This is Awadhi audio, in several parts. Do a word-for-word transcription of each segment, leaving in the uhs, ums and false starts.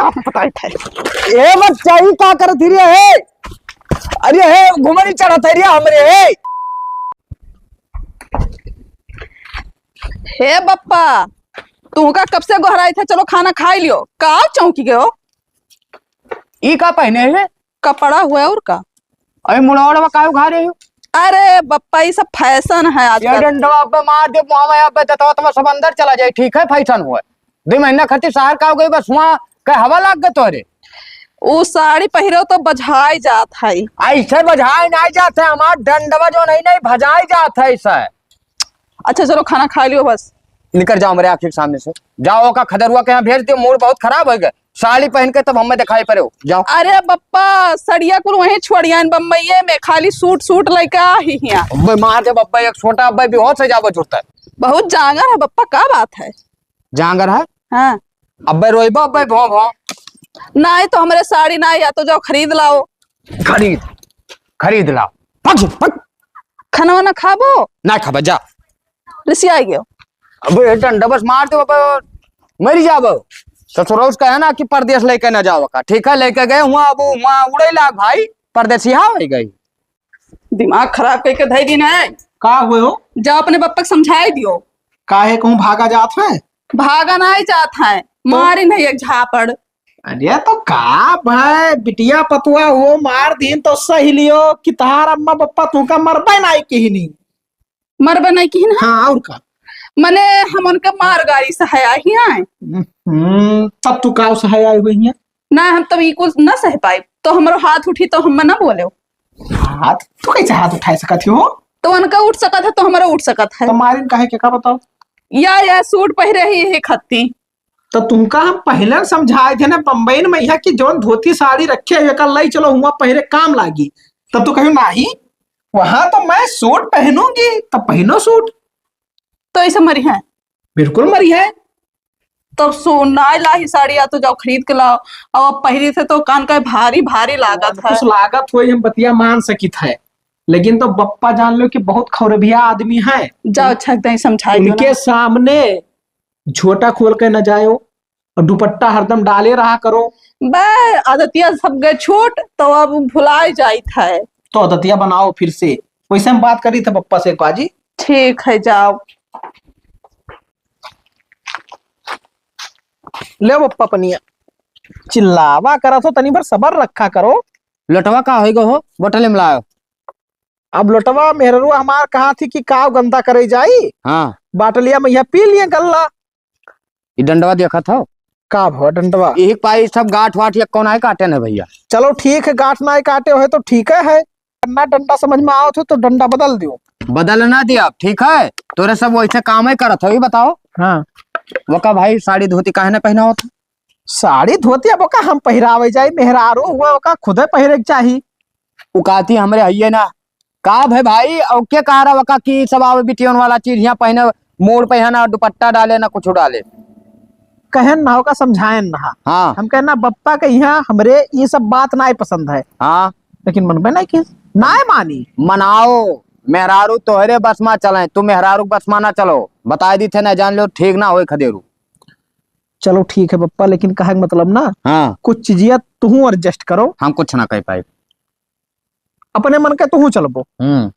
बप्पा को बताई थे। ए बच्चा, ई का करत ही रे, हे? अरे हे, घुमरी चढ़त है रे हमरे, हे। हे बप्पा, तुहका कब से गोहराई थे, चलो खाना खाई लियो। का चौंकी गयो? ई का पहने है रे? कपड़ा हुआ है और का? अरे मुड़ौड़वा काहे उघारे हो? अरे बप्पा, ई सब fashion है ये आजकल। डंडवा अब्बे मार दे, मुँह में अब्बे दतवा तवा सब अंदर चला जाए, ठीक है, fashion हुआ है। दो महीना खातिर शहर का हो गई, बस वहाँ का हवा लाग गए तोरे। उ साड़ी पहिरो तो बझाई जात है। ऐसे बझाई नहीं जात है, हमार डंडवा जो नहीं, नहीं भजाई जात है ऐसे। अच्छा चलो खाना खा लियो बस। निकल जाओ मेरे आँखी के सामने से, जाओ का खदरुआ के यहाँ भेज दियो, mood बहुत खराब हो गया। साड़ी पहन के तब हमें दिखाई पड़े हो, जाओ। अरे बप्पा, सड़िया कुल वहीं छोड़ियान बम्बईये में, खाली suit, suit लइके आ ही हियाँ। अब्बे मार दे बप्पा, एक छोटा अब्बे बेहोश हो जाबो जुरता है। बहुत जांगर है बप्पा, का बात है? जांगर है? हाँ। अब्बे रोइबो, अब्बे भौं भौं। नाहीं तो हमरे साड़ी नाहीं, या तो जाओ खरीद लाओ। खरीद, खरीद लाओ। भाग, भाग। खाना वाना खाबो? ना खाबे, जा। रिसियाई गयो। अबे ये डंडा बस मार दो, अबे मर जाबो। ससुरौस कहे ना कि परदेस लेके ना जाओ का, ठीक है, लेके गए हुआ, अब हुआ उड़े लाग भाई, परदेसिया हो गई। दिमाग खराब करके धई दिन है। का हुए हो? जा अपने बप्पा के समझाई दियो। काहे कहूँ भागा जात है? भागा नाहीं जात है, तो? मारी नहीं एक झापड़। अरे तो का भाई, बिटिया पतुआ हो, मार दीन तो सही लियो कि तहार अम्मा बप्पा तुमका मरबे नाहीं किहिनी। मरबे नाहीं किहिन है? हाँ, और का? मने हम उनके मार गारी सहाय आई हैं। हम्म, तब तू का सहाय आई हुई है? ना, हम तब ई कुल ना सह पाई, तो हमरो हाथ उठी तो हम ना बोले। हाथ? तू कैसे हाथ उठाए सकत हो? तो उनका उठ सकत है तो हमरो उठ सकत है। तो मारिन काहे के का बताओ? या, या suit पहिरे ही, ही खत्ती। तो तुमका हम पहले समझाए थे ना बम्बई में यहाँ की जौन धोती साड़ी रखे हुए का लई चलो हुआ पहिरे काम लागी, तब तो कहो नाही, वहां तो मैं suit पहनूंगी, तब पहनो suit। तो ऐसे मरी है? बिल्कुल मरी है। तब सो नाय लाही साड़ी, या तो जाओ खरीद के लाओ। अब, अब पहिरी थे तो कान का भारी भारी लागत है। कुछ लागत होई हम बतिया मान सकित है, लेकिन तो बप्पा जान लो कि बहुत खौरभिया आदमी है। जाओ अच्छा एकदम समझाई दो उनके ना। सामने झोटा खोल के न जायो और दुपट्टा हरदम डाले रहा करो। बे, आदतिया सब गए छूट, तो अब भुलाए जाइत है। तो आदतिया बनाओ फिर से। वैसे हम बात करी थे पप्पा से एक बाजी। ठीक है, जाओ। ले पप्पा पनिया। चिल्लावा करत हो, तनी भर सबर रखा करो। लोटवा का होई गो हो, बोतले में लाओ। अब लोटवा मेहररुआ हमार कहा थी कि काव गंदा करे जाई। हाँ। बाटलिया में यह पी लिए गल्ला। ई डंडवा देखत हो? का भवा डंडवा? यही पाई सब गांठ वाठ या कौन आए काटे न भैया? चलो ठीक है, गांठ ना काटे हो तो ठीक है, ना डंडा समझ में आवत हो तो डंडा बदल दियो। बदल ना दिया, ठीक है? तोरे सब वैसे काम ही करत हो, ये बताओ। हाँ। वका भाई साड़ी धोती काहे ना पहनावत? साड़ी धोती अब ओका हम पहिरावे जाई, मेहरारू हुआ ओका खुदे पहिरे के चाही। उ कहती हमरे हइये ना। का भे भाई, और के कह रहा ओका कि सब आवे बिटियन वाला चीज यहाँ पहने, मोड़ पहना, दुपट्टा डाले ना कुछ डाले। कहन ना ओका समझाएन ना। हाँ। हम कहना बप्पा के यहाँ हमरे ये सब बात नाय पसंद है। हाँ। लेकिन मनबे नहीं की, नाय मानी। मनाओ, मेहरारू तोहरे बस मा चले, तू मेहरारू के बस मा ना चलो। बताए दी थे ना, जान लो ठीक ना होए खदेरू। चलो ठीक है पप्पा, लेकिन कहे के मतलब ना, हाँ। कुछ चीजिया तुहू adjust करो। हम कुछ ना कह पाए। अपने मन के तुहू चलबो। हम्म।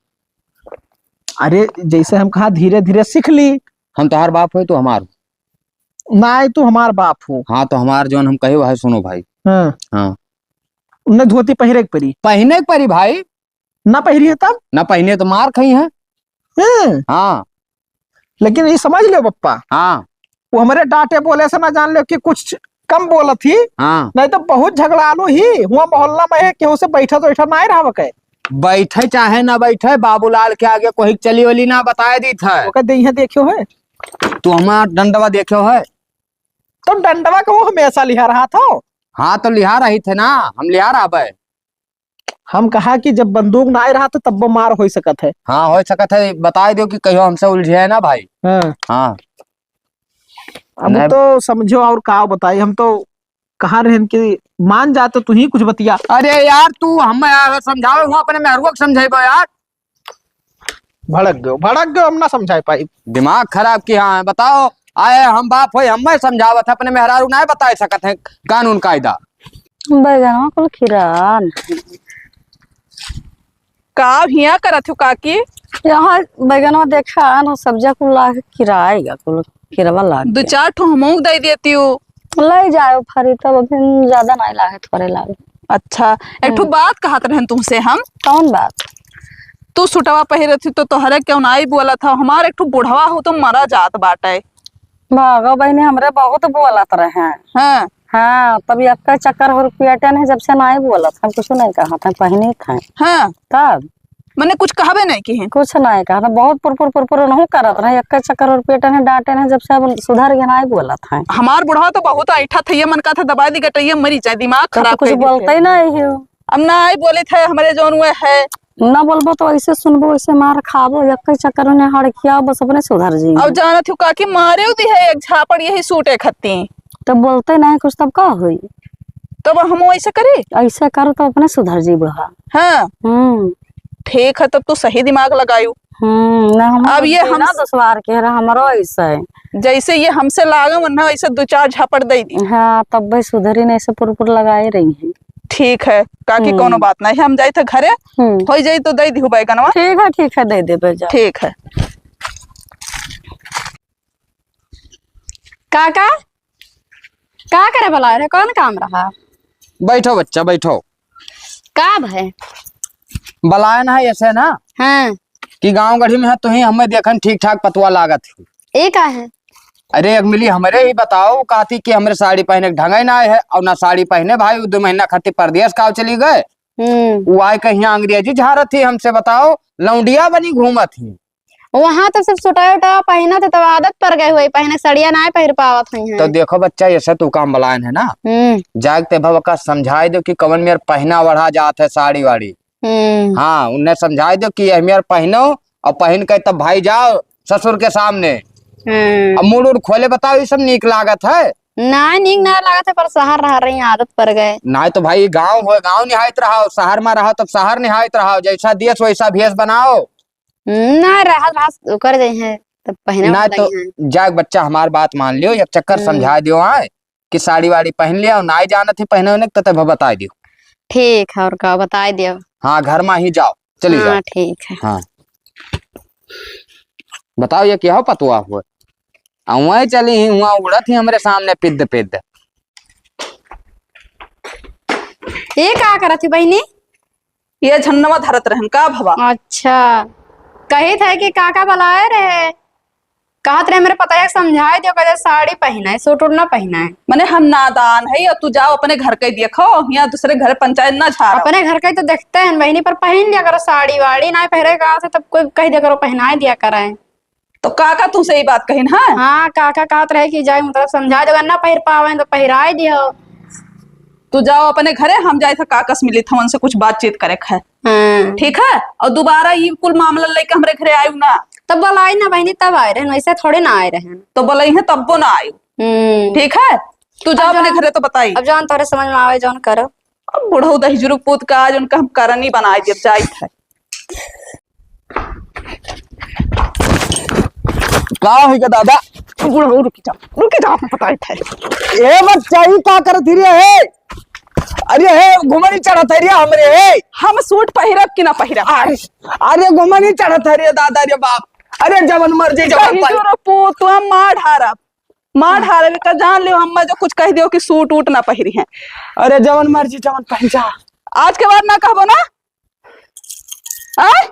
अरे जैसे हम कहा धीरे धीरे सीख ली। हम तोहार बाप हो, तू हमार। नाय, तू हमार बाप हो। हाँ, तो हमार जौन हम कहे वह सुनो भाई। हाँ। हाँ। उन्हें धोती पहिरे के परी। पहिने के परी भाई। ना पहिरी है तब? ना पहिने तो मार खाई है। हैं? हाँ। लेकिन ये समझ लो पप्पा। हाँ। वो हमरे डांटे बोले से ना जान लो कि कुछ कम बोलत ही। हाँ। नहीं तो बहुत झगड़ालू ही। हुआ मोहल्ला में है, केहू से बैठा तो बैठा ना रहा के। बैठे चाहे ना बैठे, बाबूलाल के आगे कोई चली वली ना बताए दी था। ओकर देहिया देखियो है? तू हमार डंडवा देखियो है? तो डंडवा के वो हमेशा लिहा रहा था। हाँ, तो लिहा रही थे ना, हम लिहा रहबे। हम कहा कि जब बंदूक ना आए रहा तो तब वो मार हो सकत है। हाँ, हो सकत है। बताए दियो कि कहियो हमसे उलझे है ना भाई। हाँ। हाँ। अब नहीं। तो समझो और का बताई, हम तो कहा रहन कि मान जा तो तू ही कुछ बतिया। अरे यार, तू हम यार समझावे हुआ, अपने मेहरुआ के समझाइबो यार। भड़क गयो, भड़क गयो, हम ना समझाए पाई। दिमाग खराब किया है, बताओ। आए हम बाप होई, हम्मे समझावत है, अपने मेहरारू नाहीं बताए सकत हैं कानून कायदा। बैगनवा कुल किरान। का हियाँ करत हो काकी? यहाँ बैगनवा देखा है ना, सब्जिया कुल लाग किराएगा, कुल किरवा लाग दो गया। चार ठो हमहूँ दे देती हूँ। ले जाओ फरी, तब अभी ज्यादा नाहीं लागे, थोड़े लागे। अच्छा, एक ठो हम्म। बात कहत रहन तुमसे हम। कौन बात? तू सुटवा पहिरत ही तो तोहरे क्यों नाहीं बोलत हो? हमार एक ठो बुढ़वा हो तो मरा जात बाटे। भागो बहिनी, हमरे बहुत बोलत रहे। हाँ। हाँ, तब एक्के चक्कर हो रुपया टेन है, जब से नाहीं बोलत, हम कुछ नाहीं कहत है, पहिने थे। हाँ। तब? मने कुछ कहबे नाहीं किहे। कुछ नाहीं कहत, बहुत पुरपुर पुरपुर उनहु करत रहे, एक्के चक्कर हो रुपया टेन है, डांटे नहीं, जब से अब सुधर के नाहीं बोलत है। हमार बुढ़वा तो बहुत ऐठा था, ये मन का था दबाई दी गटैया मरी जाए, दिमाग तो खराब कुछ कर देते बोलते हैं। ही नाहीं हो। अब नाहीं बोले थे, हमरे जौन हुए है। ना बोलबो तो ऐसे सुनबो, ऐसे मार खाबो, एक्के चक्कर में हड़किया, बस अपने सुधर जाइए। अब जानत हो काकी, मारे दी है एक झापड़ यही सूटे खत्ती। तब बोलते नाहीं कुछ, तब का होई? तब हम ऐसे करी? ऐसे करो तो अपने सुधर जाइबो हा। हाँ। हम्म। ठीक है, तब तो सही दिमाग लगायू। हम्म, ना हम अब ये ना हम दुश्वार के रहा, हमरो ऐसा है। जैसे ये हमसे लागे, वरना ऐसे दो चार झापड़ दे दी। हाँ, तब भाई सुधरी नहीं, ऐसे पुरपुर लगाए रही है। ठीक है काकी, हम्म। कौनो बात नहीं है, हम जाई थे घरे, हम्म। हो जाई तो दे दिहु बैगनवा। ठीक है, ठीक है, दे देबे जा। ठीक है। काका, का करे बुलाए रहे? कौन काम रहा? बैठो बच्चा, बैठो। का भय? बुलाए ना है ऐसे ना हाँ। कि गांव गढ़ी में है, तुहीं हमें देखन ठीक ठाक पतवा लागत है। ए का है? अरे, एक मिली हमरे ही बताओ, कहती कि हमरे साड़ी पहने के ढंगे ना है, और ना साड़ी पहने भाई, वो दो महीना खातिर परदेस काव चली गए। हम्म। वो आए कहीं अंग्रेजी झारत ही हमसे, बताओ, लौंडिया बनी घूमत ही। वहाँ तो सब सुटा उटा पहनत है, तब आदत पड़ गए हुए पहने, सड़िया ना पहिर पावत हुई हैं। तो देखो बच्चा, ऐसे तू काम बलायन है ना, हम्म। जाग ते भव का समझाए दो कि कवन मेर पहना ओढ़ा जात है साड़ी वाड़ी। हम्म। हाँ, उन्हें समझाए दो कि यह मेर पहनो और पहन के तब भाई जाओ ससुर के सामने। हम्म। अब मुड़ उड़ खोले बताओ, ये सब नीक लागत है? ना, नीक ना लागत है, पर शहर रह रही, आदत पड़ गए। ना तो भाई, गाँव हो, गाँव निहायत रहो, शहर में रहो, तब शहर निहायत रहो, जैसा देश वैसा भेष बनाओ। हम्म, ना, रहा, रहा, ओकर जइहे, तब पहने ना वाला तो ही है। जाग बच्चा, हमार बात मान लियो, एक चक्कर हम्म। समझा दियो, आए कि साड़ी वाड़ी पहन लिया और ना जानत ही पहने उन्हें, तो तब बताई दियो। ठीक है, और का बताई दियो। हाँ, घर में ही जाओ, चली हाँ, जाओ। ठीक है। हाँ, बताओ, ये क्या हो पतुआ हुआ? आ वहीं चली ही, वहाँ उड़त ही हमरे सामने पिद्द पिद्द। ये का करत ही बहिनी? ये झन्नवा धरत रहन का भवा? अच्छा, कहित है कि काका बुलाए रहे, कहत रहे मेरे पतोहिया के समझाए दियो, कहे साड़ी पहनाए, सूट उट ना पहनाए। मने हम नादान है, या तू जाओ अपने घर के देखो, यहाँ दूसरे घर पंचायत ना झाड़ो। अपने घर के तो देखते हैं बहिनी, पर पहन लिया करो साड़ी वाड़ी, ना पहरे का से तब कोई कह दिया करो पहनाए दिया करें। तो काका तुमसे ई बात कहिन, हाँ? हाँ, काका कहत रहे कि जाए, मतलब, समझा दो, अगर ना पहिर पावे तो पहिराए दियो। तू जाओ अपने घरे, हम जाए थे काका से मिली थे, उनसे कुछ बातचीत करे के है। हाँ। ठीक है? और दोबारा ई कुल मामला लेके हमरे घरे आयु ना। तब बोलाई ना बहिनी, तब आए रहन, वैसे थोड़े ना आए रहन। तो बोलाई है तब वो ना आयु। हम्म। ठीक है? तू जाओ अब अपने जौन, घरे तो बताई। अब जौन तोरे समझ में आवे, जौन करो। अब बुढ़ऊ दहिजरू पूत का आज उनका हम करनी बनाए देब, जाइत है। का होइगा दादा? बुढ़ऊ रुकी जाओ, रुकी जाओ, हम बताइत है। ए बच्चा, ई का करत ही रे, हे? अरे हे, घुमनी चढ़त है रे हमरे, हे? हम सूट पहिरब कि ना पहिरब? अरे, अरे घुमनी चढ़त है रे दादा रे बाप। अरे जवन मर्जी, जवन पाई। दहिजरू पूत, तू हम मार ढारब। मार ढारब का जान लियो, हम जो कुछ कह दियो कि सूट उट ना पहिरी हैं। अरे जवन मर्जी जवन पहन जा। आज के बाद ना कहबो ना। आय?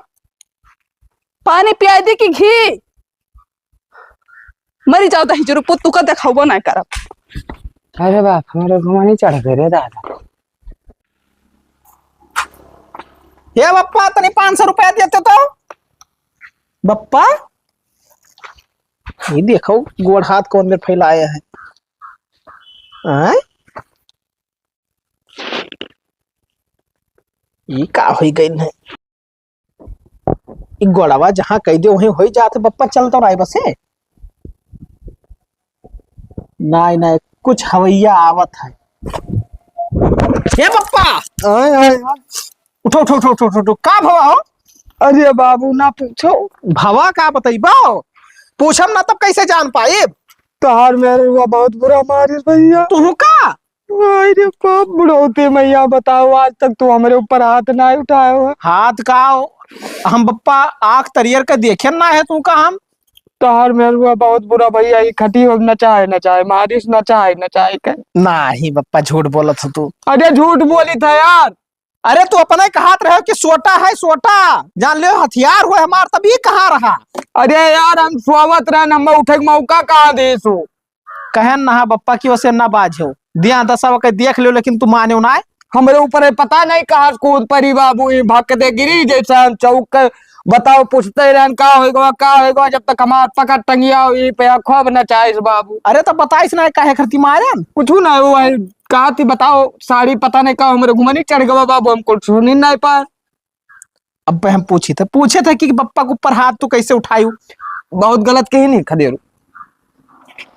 पानी पियाई दी कि घी? मरी जाओ दहिजरू पूत, तू का देखाबो ना करब। अरे बाप, हमरे घुमनी चढ़ गए रे दादा। हे बप्पा, तनी पाँच सौ रुपया देते तो। बप्पा, ये देखो, गोड़ हाथ कौन में फैलाया है? आय? ई का होई गइल है? ई गोड़वा जहाँ कह दे, वहीं होई जात है। बप्पा, चल तो रहा है बसे। नाय, नाय, कुछ हवैया आवत है। ए बप्पा! आय, आय, आय। उठो, उठो, उठो, उठो, उठो। का भवा हो? अरे बाबू, ना पूछो। भवा का बतइबो? पूछम ना तब कैसे जान पाइब? तोहार मेहररुआ बहुत बुरा मारिस भइया। तुहका? अरे बाप, बुढ़ौती मइया बताओ, आज तक तू हमरे ऊपर हाथ नाहीं उठायो है। हाथ का? हम बप्पा आँख तरियर के देखे नाहीं है तुहका हम। तोहार मेहररुआ बहुत बुरा भइया, ई खटियो नचाए नचाए मारिस, नचाए नचाए के। नाहीं बप्पा, झूठ बोलत हो तू। अरे झूठ बोलित है यार। अरे तू अपने कहत रहे कि सोटा है सोटा, जान लेव हथियार होय हमार, तब ई कहाँ रहा? अरे यार हम सोवत रहन, हमें उठे के मौका कहाँ देसो? कहेन नहा बप्पा कि ओसे ना बाझो। दिया दसवा के देख लेव, लेकिन तू मानेव नाहीं। हमरे ऊपर है पता नहीं कहाँ से कूद परी बाबू, ई भक दे गिरी जैसे हम चौक के। बताओ, पूछते रहन का होइ गवा, का होइ गवा, जब तक हमार पकड़ टंगिया हो, ई पे खूब नचाइस बाबू। अरे तो बताइस ना काहे खरती मारेन? कुछ ना हो, वही कहा थी बताओ, साड़ी पता नहीं का हमरे घुमनी चढ़ गवा बाबू, हम कुछ सुनी नहीं पाए। अब हम पूछे थे, पूछे थे कि बप्पा के ऊपर हाथ तू कैसे उठायू? बहुत गलत कही नहीं खदेरू।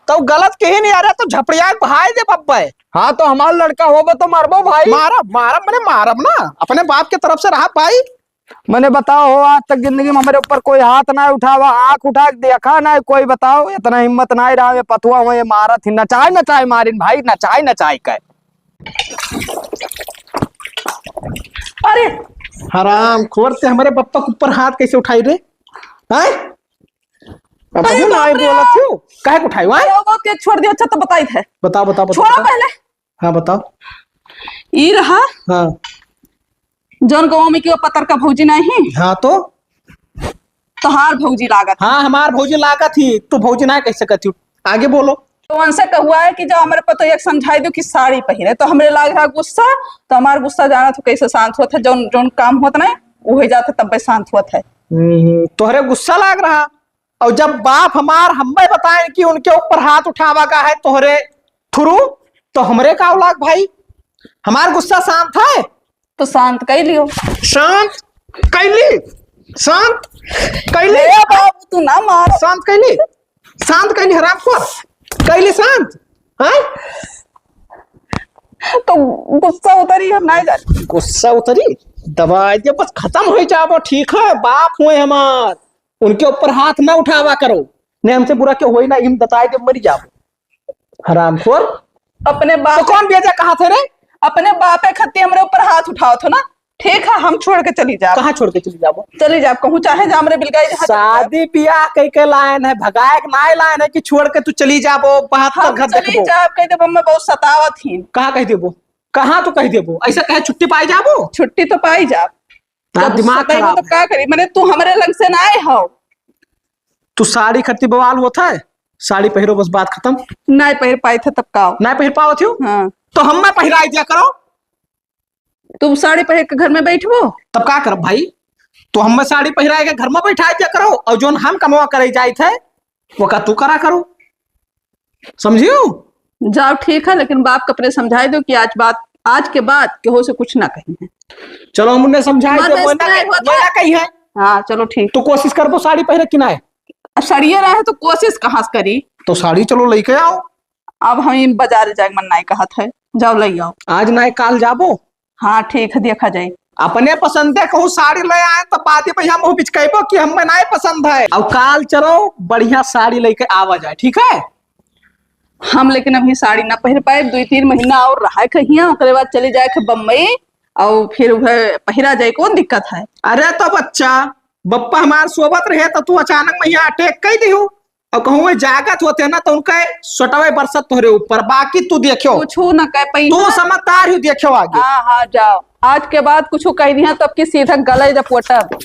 तो गलत कही नहीं, अरे तो झपड़िया के भाई दे बप्पा। हाँ तो हमार लड़का होबो तो मारबो भाई। मारब, मारब, मने मारब ना, अपने बाप के तरफ से रहा भाई। मने बताओ हो, आज तक जिंदगी में हमरे ऊपर कोई हाथ ना उठावा, आँख उठा के देखा ना कोई, बताओ, इतना हिम्मत ना रहा, ये पथुआ हुए, ये मारत ही, नचाए नचाए मारिन भाई, नचाए नचाए के। अरे हराम खोर, ते हमरे बप्पा के ऊपर हाथ कैसे उठाई रे? हैं? अब अरे अभी ना बाप रे। बोलत हो, काहे के उठाई, हैं? अरे, वो के छोड़ दियो, अच्छा तो बताई थे। बताओ, बताओ, बताओ, छोड़ो बताओ। पहले। हाँ, बताओ। ई रहा। हाँ। जौन गाँव में कि वो पतरका भौजी नहीं? हाँ, तो? तोहार भौजी लागत। हाँ, हमार भौजी लागत ही, तू भौजी ना कह सकत ही। आगे बोलो। तो उनसे कहुआ है कि जब हमरे पतोहिया के समझाई दो कि साड़ी पहिरे, तो हमरे लाग रहा गुस्सा, तो हमार गुस्सा जाना तो कैसे शांत होत है, जौन, जौन काम होत ना, वो हो जात है, तब शांत होत है। हम्म, तोहरे गुस्सा लाग रहा, और जब बाप हमार हमें बताए कि उनके ऊपर हाथ उठावा का है तोहरे through, तो हमरे का औलाद भाई, हमार गुस्सा शांत है? तो शांत कर लियो। शांत कैली, शांत कैली। ए बाबू, तू ना मार। शांत कैली, शांत कैली, हरामखोर, कैली शांत, हैं? तो गुस्सा उतरी, हम ना जाने। गुस्सा उतरी, दबाई दे, बस खतम हो जाबो, ठीक है? बाप हुए हमार, उनके ऊपर हाथ ना उठावा करो, नहीं हमसे बुरा क्यों होई ना, हम बताए दे, मरी जाबो। हरामखोर। अपने बाप तो कौन बेजा कहा थे रे? अपने बापे खत्ती हमरे ऊपर हाथ उठाओ थो ना। ठीक है, हम छोड़ के चली जाब। कहाँ छोड़ के चली जाबो? चली जाब कहूँ, चाहे जा हमरे बिलगाई जहाँ चली जाब। शादी ब्याह कह के लायन है, भगाए के नाय लायन है कि छोड़ के तू चली जाबो, बहत्तर हम घर चली देखबो। जाब, कह देब हमें बहुत सतावत ही। कहाँ कह देबो? कहाँ तू कह देबो? ऐसा कहे छुट्टी पाई जाबो? छुट्टी तो पाई जाब। हाँ, जब दिमाग सताई खराब हो तो है। का करी? मने तू हमरे लंग से ना आए हो। तू साड़ी खरीदी बवाल होत है, साड़ी पहिरो बस बात खत्म। नाय पहिर पाए थे तब का हो? नाय पहिर पावत हो? हाँ। तो हमें पहिराई दिया करो। तुम साड़ी पहिर के घर में बैठबो? तब का करब भाई? तो हमें साड़ी पहिराए के घर में बैठाए दिया करो और जोन हम कमवा करे जाए थे, वो का तू करा करो। समझियो? जाओ ठीक है, लेकिन बाप के अपने समझाए दो कि आज बात, आज के बाद केहू से कुछ ना कही है। चलो हम उन्हें समझाए हमारे दे, बस वो ना, नहीं होता वो है। ना कही है। हाँ, चलो ठीक। तो कोशिश करबो साड़ी पहिरे कि ना है? अब सड़िए रहे तो कोशिश कहाँ से करी? तो साड़ी चलो लेके आओ। अब हम बाजार जाए मन नहीं कहत है, जाओ ले आओ। आज ना है, काल जाबो। हाँ ठीक है, देखा जाए। अपने पसंदे कहूँ साड़ी ले आए तो बादे में हम मुँह बिचकैबो कि हमें नहीं पसंद है। अब काल चलो बढ़िया साड़ी लेके आवा जाए, ठीक है? हम लेकिन अभी साड़ी ना पहिर पाए, दुई तीन महीना और रहा कहिया, ओकरे बाद चली जाए के बम्बई और फिर वह पहिरा जाए, कौन दिक्कत है? अरे तो बच्चा, बप्पा हमार सोबत रहे तो तू अचानक में यहाँ अटैक कर दिहू। और कहूँ वो जागत होते ना तो उनका सोटवे बरसत तोहरे ऊपर, बाकी तू देखो। कुछ ना कह पाई तू ना। समझदार ही देखो आगे। हाँ, हाँ, जाओ। आज के बाद कुछ कह दिया तब की सीधा गले जब पोटब।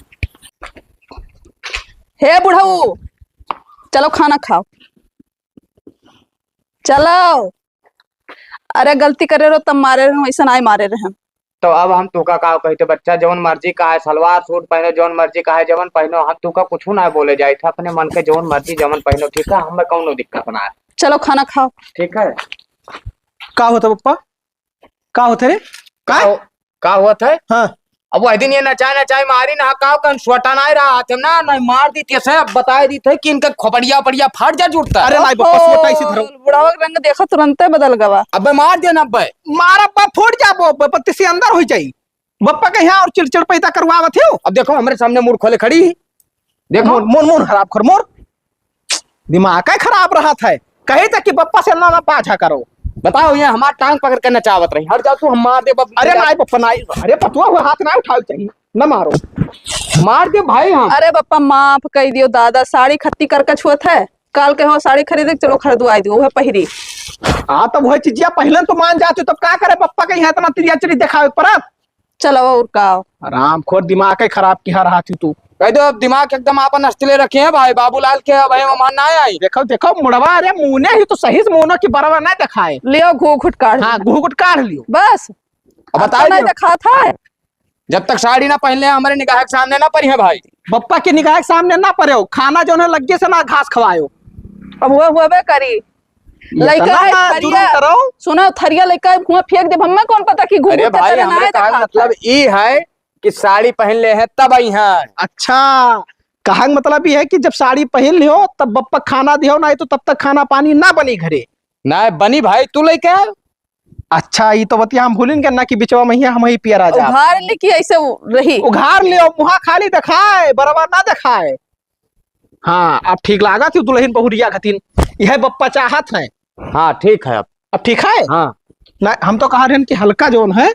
हे बुढ़ऊ, चलो खाना खाओ। चलो। अरे गलती करे रहो तब मारे रहे, वैसे नाय मारे रहे। तो अब हम तुका का कहते बच्चा, जौन मर्जी का है सलवार सूट पहनो, जौन मर्जी का है जवन पहनो, हम तुका कुछ ना बोले जाए थे, अपने मन के जौन मर्जी जवन पहनो, ठीक है, हमें कौनो दिक्कत ना है। चलो खाना खाओ। ठीक है। का होता पप्पा? का होता रे? का का? हो-, का होत है? हाँ। अब वह दिन ये नचाए नचाए मारी ना, का कन सोटा ना रहा, हम ना, नहीं मार दी थे, अब बताए दी थे कि इनका खोपड़िया पड़िया फाट जा जुटता। अरे नहीं बप्पा, ओहो, सोटा इसी धरो। बुढ़ावा के रंग देखा तुरंते बदल गवा। अबे मार देना अबे। मार अबे, फूट जाबो, बप्पा तिसी अंदर हो जाई। बप्पा के यहाँ और चिड़चिड़ पैदा करवावत हो। अब देखो हमरे सामने मुंह खोले खड़ी। देखो। मोर, मोर, मोर खराब कर, मोर। दिमाग का खराब रहा था। कही था कि बप्पा से ना, ना पाछा करो। बताओ, ये हमार टांग पकड़ के नचावत रही। हट जाओ तू, हम मार दे बप-, अरे नाहीं बप्पा, नाहीं। अरे पतुआ, वो हाथ ना उठाओ चाहिए, ना मारो। मार दे भाई हम। अरे बप्पा, माफ कइ दियो दादा, साड़ी खत्ती करके छुअत है। काल के हो साड़ी खरीदे, चलो खरीदवाई दियो, वह पहिरी। हाँ, तब वह चीजिया पहले तो मान जाते, तब का करे बप्पा के यहाँ इतना तिरिया चरी देखावे के पड़त? चलो और का। राम खोर दिमाग के खराब किहा रहा थी तू। कह दो, अब दिमाग एकदम आपन अस्तिले रखे हैं भाई, बाबूलाल के अब है मेहमान ना आई। देखो, देखो, मुड़वा, अरे मुने ही तो सही से मुनो की बरवा ना देखाए। लियो घूघुट काढ़ हाँ, लियो। घूघुट काढ़ लियो। बस। अब अब बताए तो नहीं दियो। देखात है। जब तक साड़ी ना पहन ले, हमारे निगाह के सामने ना परी है भाई। बप्पा के निगाह के सामने ना परे हो, खाना जो है लग्गे से ना घास खवायो। अब वो हुआ बे करी। इतना लइका है ना थरिया, जुलुम करो। सुना, थरिया लइका है, हुआ फेंक दे, हमें कौन पता कि घूघुट अरे के भाई, तरह ना हमरे है कहा देखात मतलब है। ई है कि साड़ी पहन ले हैं तब आई हैं। अच्छा, कहा के मतलब ई है कि जब साड़ी पहन लियो तब बप्पा खाना दियो, नहीं तो तब तक खाना पानी ना बनी घरे। ना बनी भाई, तू लइके आ। अच्छा, ई तो बतिया हम भूलिन के ना कि बिचवा में हिया हम ही पियर आ जा। उघार ली कि ऐसे उ-, रही? उघार लियो, मुहा खाली देखाए, बरवा ना देखाए। हाँ, अब ठीक लागत है दुल्हन बहुरिया खतीन, यह बप्पा चाहत है। हाँ, ठीक है अब। अब ठीक है? हाँ। ना, हम तो कहा रहन कि हल्का जोन है,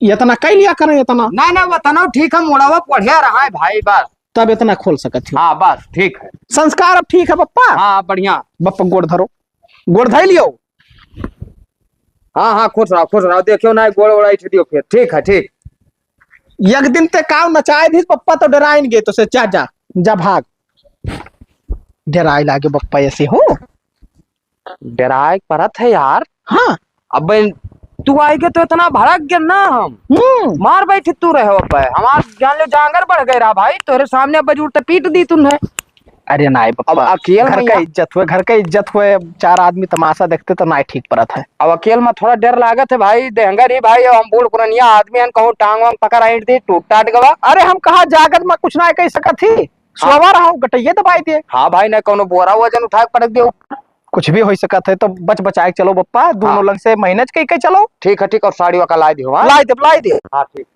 इतना कई लिया करें इतना। ना, ना, वतनो ठीक है, मुड़वा बढ़िया रहा है भाई, बस। तब इतना खोल सकत हो। हाँ, बस, ठीक है। संस्कार अब ठीक है बप्पा? हाँ, बढ़िया। बप्पा गोड़ धरो, गोड़ धई लियो। हाँ, हाँ, खुश रहो, खुश रहो। देखियो ना, गोड़ ओड़ ऐठ दियो फिर। ठीक है, ठीक। एक दिन ते काव नचाए दिस पप्पा तो डराइन गे तो से, जा, जा, जा भाग। डराए लागे पप्पा ऐसे हो। डराए परत है यार। हाँ। अब तू आए के तो इतना भड़क गया ना हम। हम्म। मार बैठे तू रहे हो पे। हमार जान लो जांगर बढ़ गए रहा भाई। तोरे सामने अब जूर ते पीट दी तुमने। अरे नाई अब बप्पा, अकेल घर में का या- इज्जत हुए, घर का इज्जत हुए, चार आदमी तमाशा देखते तो नाई ठीक परत है। अब अकेल में थोड़ा डर लागत है भाई, देहंगर ही भाई, हम बूढ़ पुरनिया आदमी हन, कहूँ टांग वांग पकड़ आइट दी, टूट टाट गवा। अरे हम कहा जागत में कुछ ना कह सकत ही, हाँ। सोवा रहा हूँ, गटैये दबाई दे। हाँ भाई, ना कौनो बोरा वजन उठा के पटक दे ऊपर। कुछ भी हो सकत है, तो बच बचाए के चलो बप्पा, दोनों हाँ। लंग से manage कई के चलो। ठीक है, ठीक, और साड़ी वाका लाई दियो, हाँ? लाई दे, लाई दे। हाँ, ठीक।